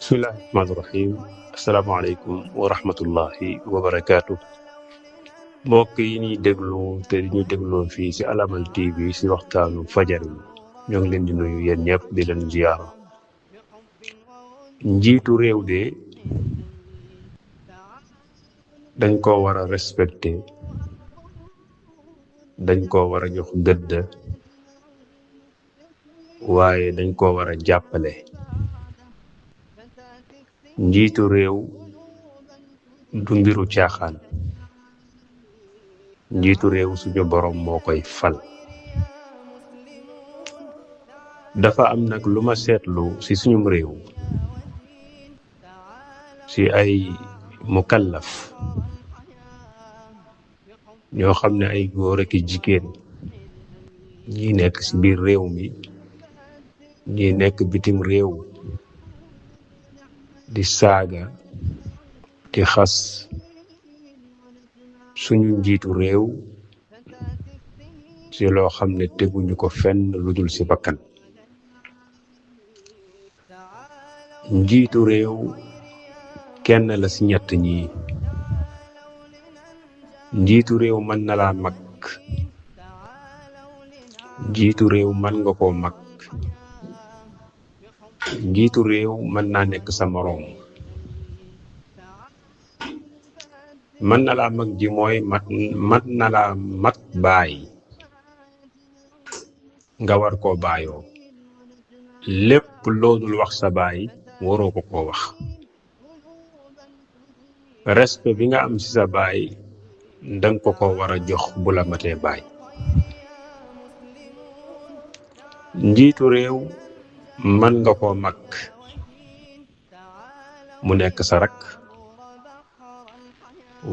bismillahi rahmaani rahim asalaamaaleykum wa rahmatullahi wa barakaatu mbokk yi ñuy déglu te di ñu dégloo fii ci Alamal TV ci waxtaanu fajar yi ñoo ngi leen di nuyu yéen ñëpp di leen ziyaara. Njiitu réew de dañ ko war a respecté, dañ ko war a jox gëdd, waaye dañ ko war a jàppale. Njiitu réew du mbiru caaxaan. Njiitu réew suñu borom moo koy fal. dafa am nag lu ma seetlu ci suñum réew ci ay mukallaf ñoo xam ne ay góor ak jigéen ñi nekk ci biir réew mi, ñi nekk bitim réew, di saaga, di xas suñu njiitu réew ci loo xam ne teguñu ko fenn lu dul ci bakkan. Njiitu réew kenn la ci ñett ñi. Njiitu réew mën na laa mag, njiitu réew mën nga koo mag, njiitu réew mën naa nekk sa moroom. mën na laa mag ji mooy mat na laa mag baay nga war koo baayoo. lépp loo dul wax sa baay waroo ko koo wax. respect bi nga am ci sa baay danga ko war a jox bu la matee baay. njiitu réew mën nga koo mag mu nekk sa rak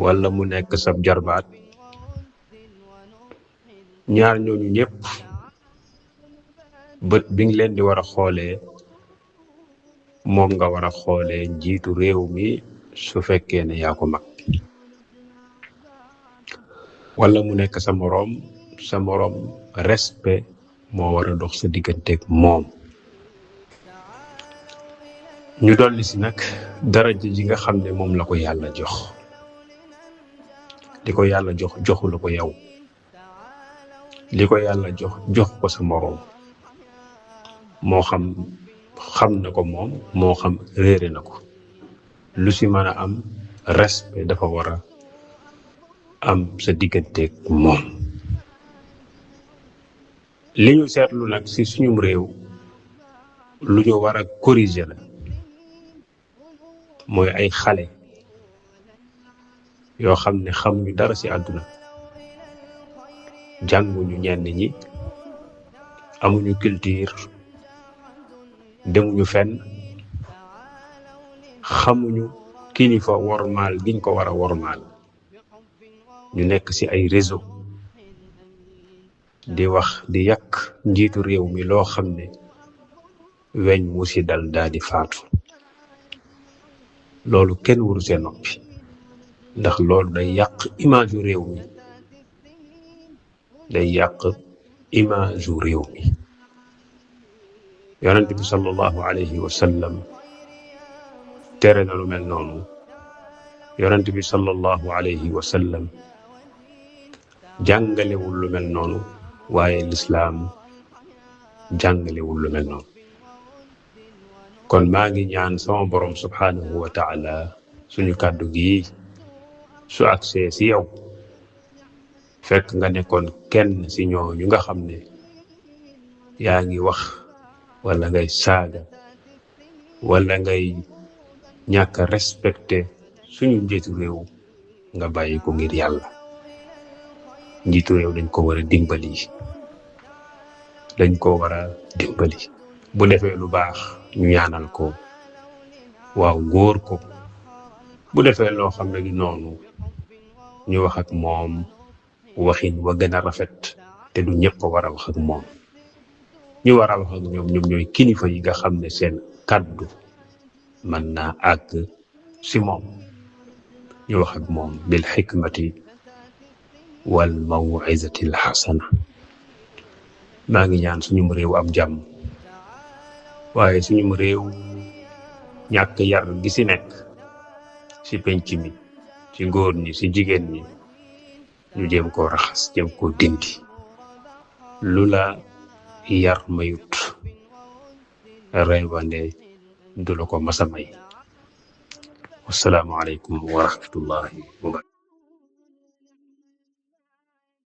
walla mu nekk sa jarbaat. ñaar ñooñu ñépp bët bi nga leen di war a xoolee moom nga war a xoolee njiitu réew mi su fekkee ne yaa ko mag. walla mu nekk sa moroom respect moo war a dox sa digganteeg moom. ñu dolli si nag daraja ji nga xam ne moom la ko yàlla jox. li ko yàlla jox joxu la ko yow. li ko yàlla jox ko sa moroom. moo xam na ko moom, moo xam réere na ko. lu si mën a am respect dafa war a am sa digganteeg moom. li ñu seetlu nag ci suñum réew lu ñu war a corriger la mooy ay xale yoo xam ne xamuñu dara ci àdduna, jànguñu ñenn ñi, amuñu culture, demuñu fenn, xamuñu kilifa wormaal giñ ko war a wormaal. ñu nekk ci ay réseau di wax di yàq njiitu réew mi loo xam ne weñ wu ci dal daal di faatu. loolu kenn waru see noppi, ndax loolu day yàq image yu réew mi, day yàq image yu réew mi. yonent bi sallallahu alayhi wa sallam tere na lu mel noonu. yonent bi sallallahu alayhi wa sallam jàngalewul lu mel noonu, waaye lislaam jàngalewul lu mel noonu. kon maa ngi ñaan sama borom subhanahu wa taala suñu kàddu gi su agsee ci yow fekk nga nekkoon kenn ci ñooñu nga xam ne yaa ngi wax walla ngay saaga walla ngay ñàkk a respecté suñu njiitu réew, nga bàyyi ko ngir yàlla. njiitu réew dañ ko war a dimbali, bu defee lu baax ñu ñaanal ko, waaw góor ko. bu defee loo xam ne du noonu ñu wax ak moom waxin wa gën a rafet, te du ñëpp ko war a wax ak moom. ñu war a wax ak ñoom ñooy kilifa yi nga xam ne seen kàddu mën naa àgg ci moom. ñu wax ak moom bil xikmati wal maw'izati al xasana. maa ngi ñaan suñum réew am jàmm, waaye suñum réew ñàkk yar gi si nekk si penc mi, ci góor ñi, si jigéen ñi, ñu jéem koo raxas, jéem koo dindi. lu la yar mayut reewande du la ko masa may. wassalaamu aleykum wa rahmatullahi wa barakatuh.